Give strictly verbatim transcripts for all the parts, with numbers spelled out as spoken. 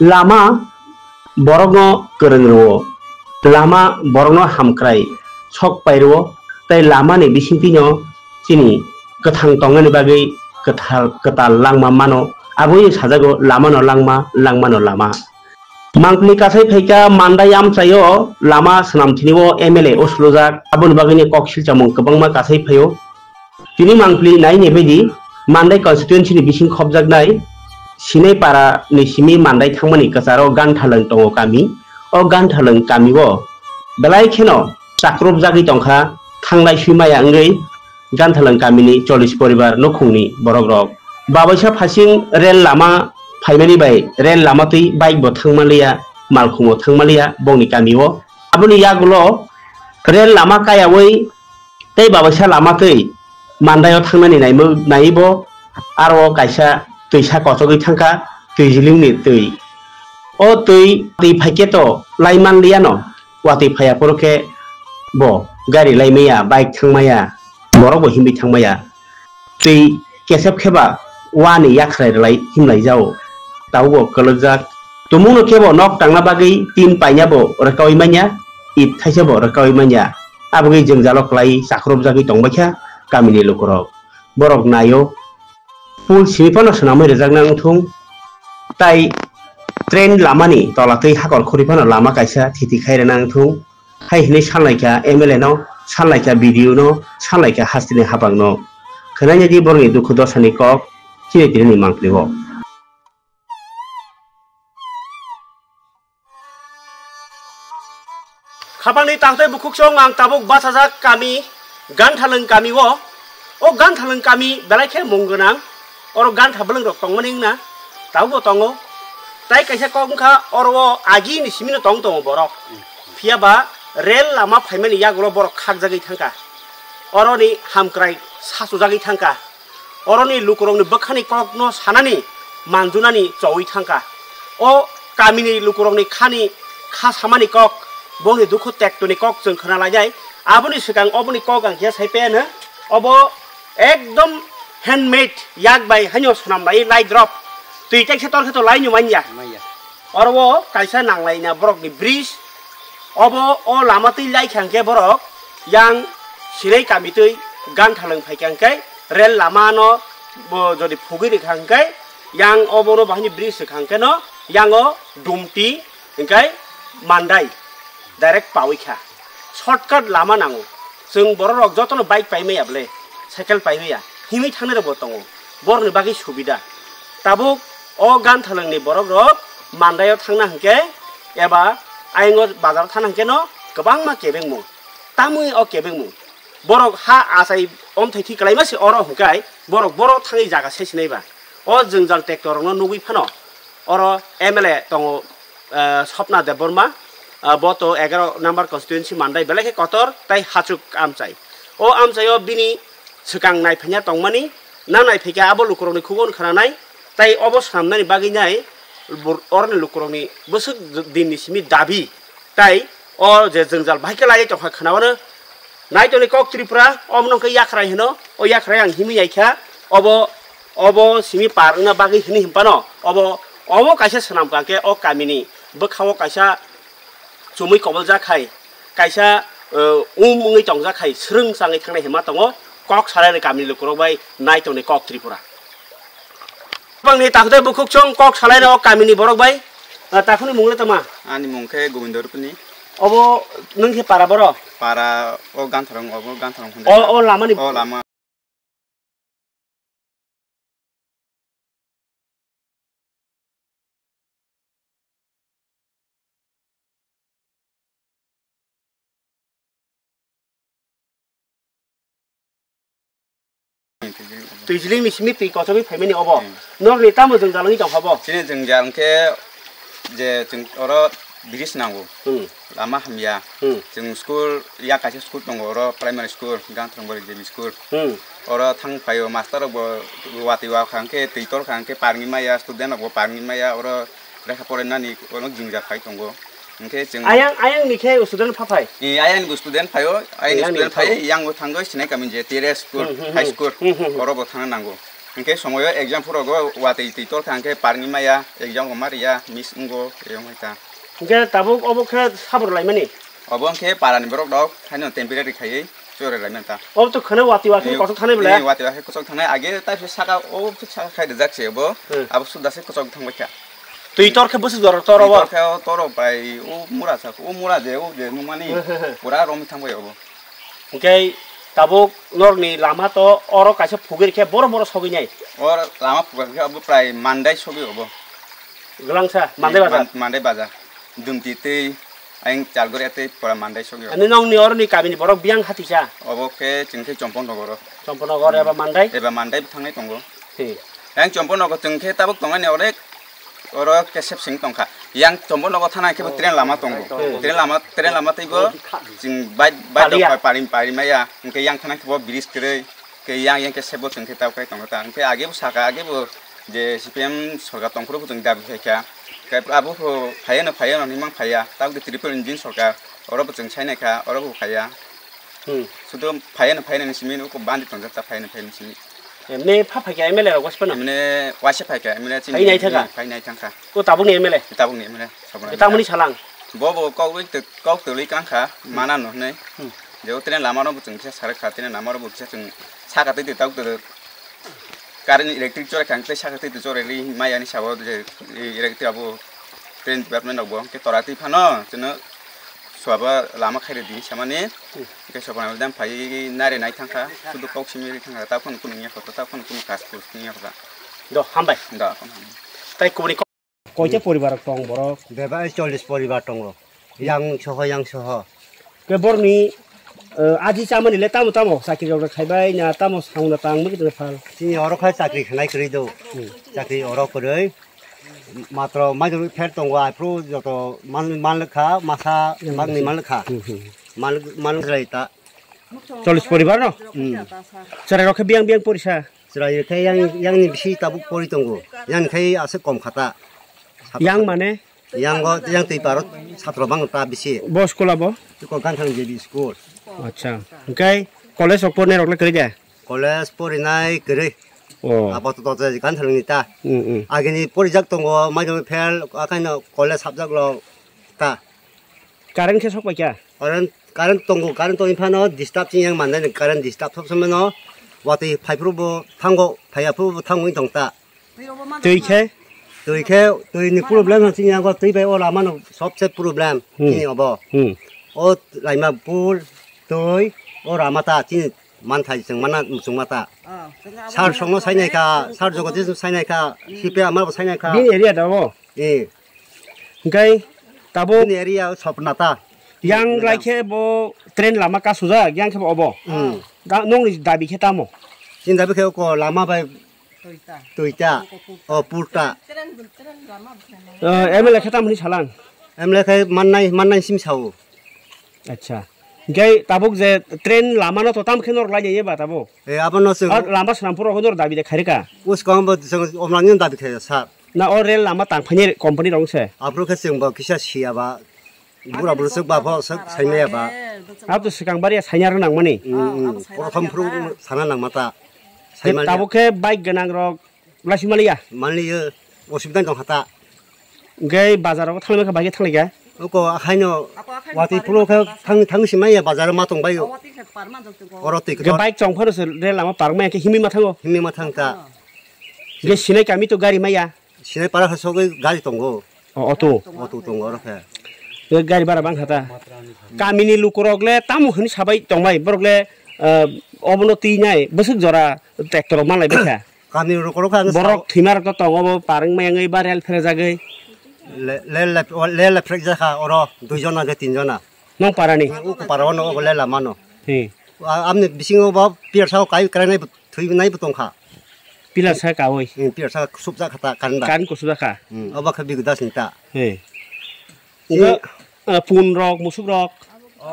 Lama borokno kwrwng rwo, lama borokno hamkrai sok pai rwo, tei lamani bisingtwino chini kwthang tongnani bagwi kwthal, kwtal langma mano. Aboni sajago, lamano langma, langmano lama. Mangpili kasai phaikha Mandai amchaio lama swnam thini o M L A o sulujak, aboni bagwino kok silchamung kwbangma kasai phaio. Tini mangpili nai ni baidi Mandai constituency ni bising khopjaknai Sinai para ni simi Mandai thangmani kwcharo Ganthalwng tongo kami. O Ganthalwng kami o belai kheno chakrupjagwi tongkha, thanglai sui maya wngwi Ganthalwng kamini chollish poribar nukhungni borokrok. Babaisa phasing rel lama phaimani bai rel lama twi bike bo thangmaliya, malkhungo thangmaliya bongni kamio. Aboni yagulo rel lama kayawi tei babaisa lama twi Mandaio thangnani naimuk naiwi bo aro kaisa twisa kochogwi thangkha, Twijlingni twi. O twi, twi phaikhe to lai manliyano, watwi phaiya phuru khe bo gari lai maya, bike thang maya, borok bo himwi thang maya. Twi kesep khe ba wani yakhrai rwlai himlai jao. Tabukbo kwlwkjak. Tumungno khe bo nok tangna bagwi tin paina bo rwkaui manya, it thaisa bo rwkaui manya. Aboni jwngjalo kwlai chakrupjagwi tongbaikha kamini lukurok. Borok naio, pul simi phano swnamwi rwjakna wngthung, tai train lamani tola twi hakor khuri phano lama kaisa thiti khai rwna wngthung. Hai hwnwi sanlaikha M L A no, sanlaikha B D O no, sanlaikha hasteni habangno. Khwnai di borokni dukhu dosani kok, chini tini ni mangpili o. Khapangni takhtai bukhuksong ang tabuk bachajak kami, Ganthalwng kami o. O Ganthalwng kami belai khe mung gwnang. Oro gantha bwlwng rok tongmani wngna tabukbo tongo. Tai kaisa kok wngkha oro o agi ni simi no tong tongo borok. Phiya ba rel lama phaimani yagulo borok khakjagwi thangkha. Oroni hamkrai sachujagwi thangkha. Oroni lukurokni bwkhani kokno sanani manjunani chowi thangkha. O kamini lukurokni khani kha samani kok, bongni dukhu tektoni kok chwng khna lainai. Aboni swkang oboni kok ang khe sai peno. Obo ekdom handmade, yak bai haino swnam bai lai drop. Twi tekse torkhe to laino manya. Manya. Oro o kaisa nanglaina borokni bridge. Obo o lama twi lai kha hwnkhe borok yang Sinai kami twi Ganthalwng phai kha hwnkhe rel lama no bo jodi phugwi rwkha hwnkhe yang obo no bahini bridge rwkha hwnkhe no yang o Dumti hwnkhe Mandai direct pawi kha. Shortcut lama nango. Chwng borok rok jotono bike pai maya bwle, cycle pai maya, himwi thangnai rok bo tongo. Borokni bagwi subida. Tabuk o Ganthalwngni borok rok Mandaio thangna hwnkhe eba ayang o bazar thangna hwnkhe no kwbangma kebengmung. Tamwi o kebengmung. Borok ha achai omthai thi kwlaima se oro hwnkhe borok boro thangwi jaga se sinai ba. O jwngjal tractor rokno nugwi phano oro M L A tongo, eh, Swapna Debbarma, eh, bo to egaroh number constituency Mandai belai khe kotor tai hachuk amchai. O amchaio bini swkang naiphaina tongmani, na naiphaikha abo lukurokni khugo wng khananai, tai obo swnamnani bagwi nai bor-, oroni lukurokni bwswk dinni simi dabi. Tai o je jwngjal bahai khe lai tongkha khwnawano. Naitoni kok Tripura, omo nokhe yakhrai hino, o yakhrai ang himwi yaikha, obo, obo simi par wngna bagwi hini hinphano, obo, omo kaisa swnam kha khe o kamini bwkhao kaisa chumui koboljak khai, kaisa, eh, um wngwi tongjak khai, swrwng changwi thangnai hinma tongo, kok salai kamini lukurok bai naitoni kok Tripura. Bangni takhwtai bukhuksong kok salaino kamini borok bai, ah, takhuni mung le tama? Ani mung khe Gobindo Rupini. Obo nwng khe para boro? Para o Gantharong, obo Gantharong hwnde. O, o lamani o lama. Twijlingni simi twi kochogwi phaimani obo. Hmm. Norni tamo jwngjal wngwi tongkha bo? Chini jwngjal hwnkhe je chwng oro bridge nango. Hmm. Lama hamya. Hmm. Chwng school, yak kaisa school tongo oro, primary school, Gantharong Bari J B school. Hmm. Oro thang phaio, master rok bo watwi wa kha hwnkhe, twi tor kha hwnkhe, parngwi maya, student rok bo parngwi maya, oro lekha porainani ono jwngjal khai tongo. Hwnkhe chwng ayang, ayang ni khe student pha phai? Eh, ayang ni student phaio, ayang ni student phai, yang bo thango Sinai kami je T R S school, hmm, hmm, high school, hmm, hmm, hmm, oro bo thangna nango. Hwnkhe somoyo exam phuru rogo watwi twi torkha hwnkhe parni maya exam rok ma riya miss wngo eyang hai ta. Hwnkhe tabuk obo khe sabor laimani? Obo hwnkhe parani borok rok haino temporary khaiwi chore laimani ta. Obo to khwna watwi watwi kochok thanai bwle? Watwi watwi kochok thanai age tai saka o saka khai rijak se obo. Hmm. Abo suda se kochok thangbai kha. Twi tor khe bwswk jorok tor obo? Twi tor khe o toro bai o mura sak o mura je o je nukmani pura romwi thangbai obo. Hwnkhe tabuk norokni lama to oro kaisa phugir khe boro boro sogwi nai. O lama phugir khe obo prai Mandai sogwi obo. Gwlangsa Mandai bazar. Mandai bazar. Dumti tei ayang Chalgori tei pura Mandai sogwi obo. Ani nongni oroni kamini borok biyang hatisa? Obo khe chwng khe Chomponogoro. Chomponogor eba Mandai? Eba Mandai thangnai tongo. He. Yang Chomponogor chwng khe tabuk tongani orek Oro kesep sing tongkha. Yang Chombo nogo thana khe bo train lama tongo. Oh. Train lama, train lama tei bo chwng bai, bai Palia. Dok pai pari, pari maya. Hwnkhe yang thana khe bo bridge kwrwi. Khe yang, yang kesep bo chwng khe tabuk khai tongo ta. Hwnkhe age bo saka, age bo je C P M sorkar tongphuru bo chwng dabi khai kha. Khe abo bo phaiya no, phaiya no hinwi mang phaiya. Tabuk de triple engine sorkar. Oro bo chwng sai nai kha, oro bo phaiya. Hmm. Sudo phaiya no, phaiya no simi uko bandi tongjak ta phaiya no, phaiya no simi. Emne pha phaikha M L A rok waisa phano? Emne waisa phaikha, M L A chini phai nai thangkha? Phai nai thangkha. O tabukni M L A? Tabukni M L A, Sabra. Tamoni salang? Bo bo kok wi tw-, kok twlwi kangkha, hmm, mana no hwnwi. Hmm. Je o tene lama no bo chwng kisa sarak kha, tene lama ro bo kisa chwng saka twi twi tabuk twi current electric chore kha, tei saka twi twi chore ri maya ni sabo je electric abo train department rok bo hwnkhe tora twi phano chwngno Suaba lama khairidi samani, hmm, hwnkhe soba dam phai nare nai thangkha, sudu kok simi ri thangkha, ta phano kunu ya kota, ta phano kunu kas kus ya kota. Do, hambai. Da. Tai kubuni ko-, koita, hmm, poribar tong borok? Beba chollish poribar tongo. Yang soho, yang soho. Ke borni, eh, aji chamani le tamo tamo, sakri rok khaibai na tamo sauna tang mui tong phal. Chini oro khai chakri khanai kwrwi do. Hmm. Chakri oro kwrwi. Matro maidoro pher tongo, aphuru joto man, manlwkha, masa, hmm, bagni manlwkha. Hmm, hmm. Man, manlwkha ta. Chollish poribar no? Hmm. Chwrai rok khe biyang biyang porisa? Chwrai khe yang, yang ni bisi tabuk pori tongo. Yang ni khai aswk kom khata. Yang mane? Yang go, yang twi paro satro bang ta bisi. Bo school abo? Iko Ganthang J B school. Acha. Hwnkhe college rok pornai rok le kwrwi de? College porinai kwrwi. Oh. Apato to je Ganthang ni ta. Hmm, hmm. Agini porijak tongo, maidong fail, akaino college habjak lo ta. Current khe sok pai kha? Current, current tongo, current tongwi phano disturb chini yang mandai ni current disturb sob somoi no. Watwi phaiphuru bo thango, phaiyaphuru bo thango wng tong ta. Twi khe? Twi khe, twi ni problem no chini yango twi bai o lama no sobse problem, hmm, chini obo. Hmm. O laima pul, twi, o rama ta chini manthai chwng mana muchung mata. Oh, chwng abo sar songno sainai kha, sar jogo jesno sainai kha, hmm, C P M abo sainai kha. Bini area da bo? Eh. Hwnkhe tabuk bini area sopna ta. Yang lai khe bo train lama kasujak, yang khe bo obo. Hmm. Da-, nongni dabi khe tamo? Chini dabi khe ko lama bai Tuita. Tuita. O purta. Eh, M L A khe tamo hwnwi salang? M L A khe mannai, mannai sim sao. Acha. Hwnkhe tabuk je train lama no to tam khe nor lai ye ba tabuk? Eh, abono chwng. Ah, lama swnam phuru nor dabi de khairika? Uskang bo chwng omlangni dabi khe sa. Na o rail lama tang phani company rong se? Abro khe chwng bo kisa siya ba. Bura bura swk ba pho swk saimaya ba. Abo to swkang bariya saina rw nangmani. Mm, mm. Prothom phuru sana nangma ta. Saimaliya. Tabuk khe bike gwnang rok laisi maliya. Maliya, osubidha tong kha ta. Hwnkhe bazar o thangma khe bike thanglaikha. Oko ahaino watwi pulo khe thang, thang si maya bazar o ma tong bai o. Oro twi khe kwthar. Bike chong phano se rel lama parmaya khe himwi ma thango. Himwi ma thang ta. Hwnkhe sinai kami to gari maya. Sinai para hasogwi gari tongo. O, auto. Auto tongo oro khe. Be gari bara bang kha ta. Kamini lukurok le tamo hwnwi sabai tongbai, borok le, ah, obono twi nai bwswk jora tractor rok manlai bai kha. Kamini lukurok khe ang borok sao- thwima rok to tongo, bo parwng mayangwi ba rel pherejagwi. Le-, le-, le-, le pherejak kha oro dui jona khe tin jona. Nong parani? Uku para ono ogo le lama no. He. A-, amni bisingo bo pier sao kai krai nai bo thwi nai bo tong kha. Pillar sa kawi. Hmm, pillar sa kusubjak kha ta current ba. Current kusubjak kha. Hmm, obo khe bigu das ni ta. He. Chini ungkha, ah, pun rok, musuk rok.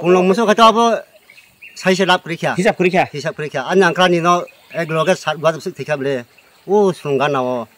Pun rok musuk kha ta obo sai se lab kri kha. Hisab kri kha. Hisab kri kha. Ani angkra ni no ek loge sat gwa sik thikha ble. O sungga na o.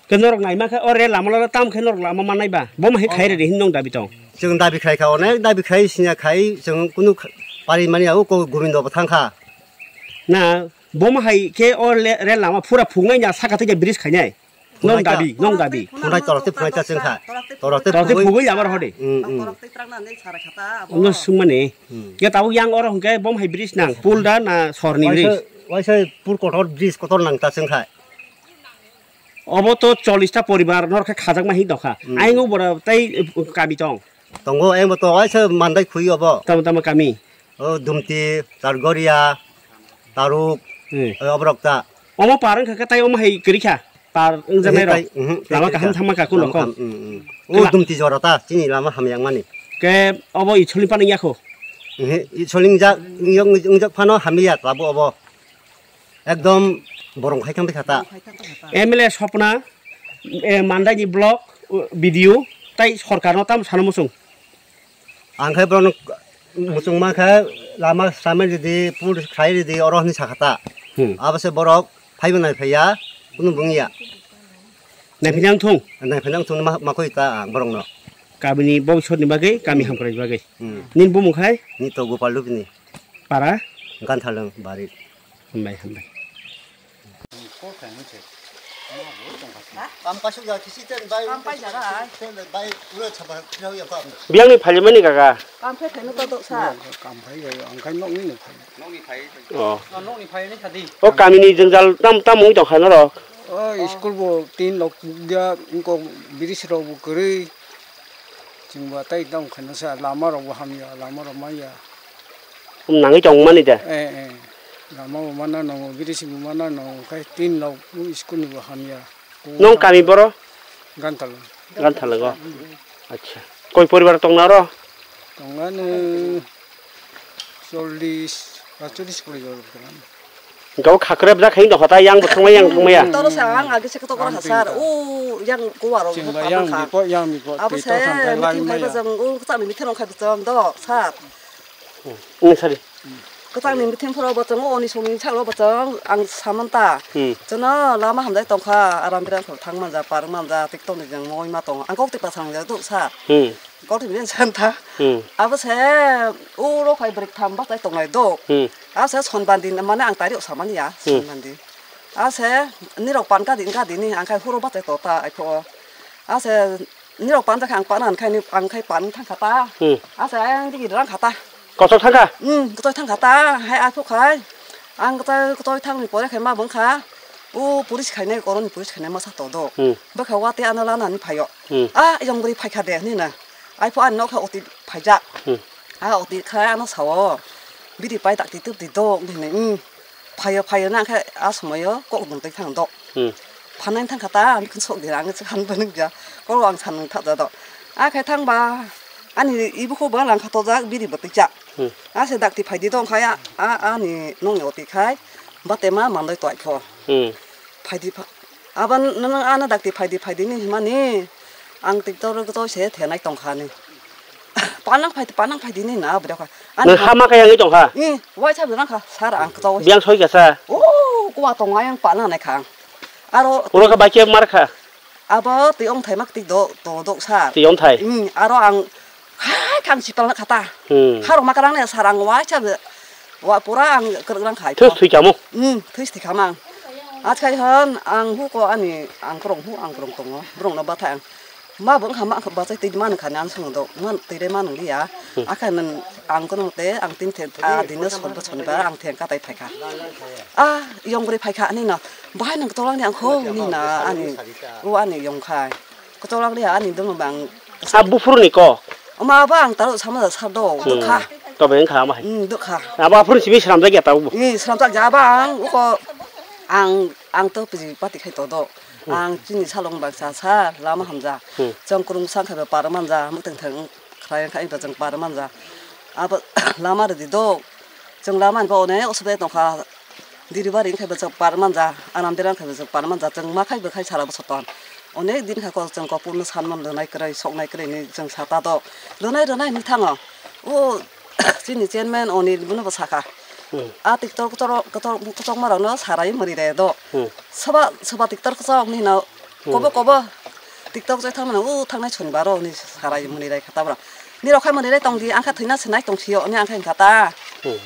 Ke norok naima khe o rel lama lama tam khe norok lama manai ba? Bo ma hai khai rede hin nong dabi tong. Chwng dabi khai kha, onek dabi khai, siniya khai, chwng kunu kh-, pari mani ya, o ko Gobindo bo thang kha. Na, bom hai khe o le-, rel lama phura phungnai na saka tei bridge khainai. Nong dabi, nong dabi. Phunai torok tei phunai ta chwng kha. Torok tei phugwi amar hode. Mm, mm. Ono sungmani. Hmm. Ya tabuk yang oro hwnkhe bom hai bridge nang, pul da na sorni bridge? Waisa, waisa pul kotor bridge kotor nang ta chwng kha. Obo to chollish ta poribar nor khe khajakma hin tongkha. Hmm. Ayung bora tei, eh, kami tong. Tongo, ayung bo to waisa mandai khui obo. Tamo tamo kami? O Dumti, Targoria, Taruk, hmm, eh, oborok ta. Omo par wngkha khe tei omo hai kwrwi kha. Par wngjaknai rok. Lama kaham thangma kha kuno kok. O Dumti jora ta chini lama hamya wngmani. Ke obo Isolni phano yakho? Isolni jak, wng-, wng-, wngjak phano hamya tabuk obo. Ekdom borong khai thang kha ta. M L A Sopna, eh, Mandaini block, uh, B D O, tai sorkarno tamo sana muchung? Ang khe borokno muchung mankha, lama slamwi ridi, pul khlai ridi, oro hinwi sakha ta. Hmm. Abo se borok phaibo naiphaiya, kunu bo wngya. Naiphai nang thung? Naiphai nang thung ma, ma koi ta ang borokno. Kamini bobisotni bagwi, kami hamkrai bagwi. Hmm. Nini bumung khai? Ni to Gopal Lubini. Para? Ganthalwng bari. Hambai, hambai. Kam kaisuk ya kisi ten bai. Kam paijak ai. Ten bai ura chaba phirau ya kam. Biyangni phalimani kaka. Kam khe khaino to dok sa. Kam phai ya, ang khai nokni no phai. Nokni phai. Oh. Nokni phai ni sadi. O kamini jwngjal tam tam wng tong kha norok. O school bo tin lok pukya, wngkok bridge rok bo kwrwi. Chwngba tei tong khaino sa, lama rok bo hamya, lama rok manya. Nangwi tongmani da? Eh, eh. Lama bo mana nango, bridge bo mana nango, khai tin lok school ni bo hamya. Nong kami boro? Gantalo. Gantalo go? Acha. Koi poribar tongna ro? Tongani chollish, pacholis poribar tongani. Gabo khakrep jak hai dokhota yang bo thangmai yang thangmai ya. Toro sa ang agi se kotor kora hasar. O yang kuwaro. Chingba yang bipo, yang bipo. Abo se meeting khai ba jang o chani meeting khai ba jang do sar. Ni sari. Kwchangni meeting phoro bo chwng oni songni saklo bo chwng ang samanta. Hmm. Chwngno lama hamjai tongkha, aram biram khe thang manja, par manja, tik tongni jeng moi ma tongo. Ang kok tik pasang ja do sa. Hmm. Kok tik din santa. Hmm. Abo se uro phai bwrwi tham bachai tongnai do. Hmm. Abo se sonbandi mane ang tari samani ya, hmm, sonbandi. Abo se nirok pan ka din ka dini ang khai huro bachai tota aipho. Abo se nirok pan jakha ang pan an khai ni ang khai pan thang kha ta. Hmm. Abo se ayang digi rang kha ta. Kotor thang kha? Hmm, kotor thang kha ta. Hai aipho khai. Ang kotor, kotor thang ni pore khai ma bung kha. O police khainai, koroni police khainai masa to do. Hmm. Bwkha wate ano lana ni phaio. Hmm. A, yong bwrwi phaikha de, hwnwi na. Aipho ani nokha oti phaijak. Hmm. A, oti kha ano sao. Biri pai tak ti tup ti do, hwnwi na, hmm. Phaio, phaio na khe a somoyo kok dum twi thang do. Hmm. Phanai thang kha ta, ani khun sok de, ang se han banung ja. Kok ang san thak ja do. A khe thang ba, ani ibu kho ba lang kha to jak, biri bo twi jak. Hmm. A se dak ti phai di dong kha ya, a, ani nong yo ti khai, ba te ma mandoi toi kho. Hmm. Phai di pha-, Aban nang ano dakti phaidi phaidi ni himani ang tiktok ro to se thenai tongkha ni. Panang phaidi panang phaidi ni na bwrwi kha. Nang hama kaya ngi tongkha? Ni wai sa bwrang kha sar ang to. Biang soi kha sa? O kuwa tong ayang pana nai kha. Aro uro kha bai ke mar kha. Abo twi ong thai mak tik do to dok sar. Twi ong thai. Ni aro ang hai kham si pal kha ta. Hmm. Harok makarang ne sar ang wai sa wa pura ang kwrwk rang khai. Thus thui kamo? Hmm, thus thui khamang. Achai hon ang hu ko ani ang krong hu ang krong tongo. Brong no bathai ang. Ma bo wngkha ma wngkha bachai twi man wngkha ni ang song do. Man twi re man wngli ya. Hmm. Akha nang ang kono te ang tin the a din no sol bo sol ba ang theng ka tai phai kha. A yong bwrwi phai kha ani no. Bahai nang tolang ni ang kho ni na ani. O ani yong khai. Kotor lia ani dum bang. A buphuru ni kok. Oma ba ang taro sama sa do, hmm, dukha. To beng kha ma hai. Hmm, dukha. Abo aphuru simi sram jak ya ta bu. Ni sram jak ja ba ang uko ang, ang to piji pati khai to do. Hmm. Ang chini salong bang sa sa lama hamja. Hmm. Chong kurung sang khai ba par manja, muteng thang khlai khai ba chong par manja. Abo lama redi do. Chong lama ni ba one osbe tongkha. Diri bari wngkha bwswk par manja, anam dera wngkha bwswk par manja, chwng ma khai bwkhai sara bwswk ton. Onek din kha kok chwng kopor no san man rwnai kwrwi, soknai kwrwi hinwi chwng sa ta do. Rwnai rwnai hinwi thango. O chini chairman Onil bono bo sakha. Hmm. A tiktok kotor, kotor, kotor ma rok no sarai mwrwi re do. Hmm. Soba, soba tiktok kotor hinwi no Hmm. Kobo, kobo. TikTok jai thangmani, o thangnai sonibar o, ni sarai mwnwi rai kha ta bwrang. Ni rok khai mwnwi rai tong di, ang kha thwina se nai tong sio, ni ang kha wngkha ta. Hmm.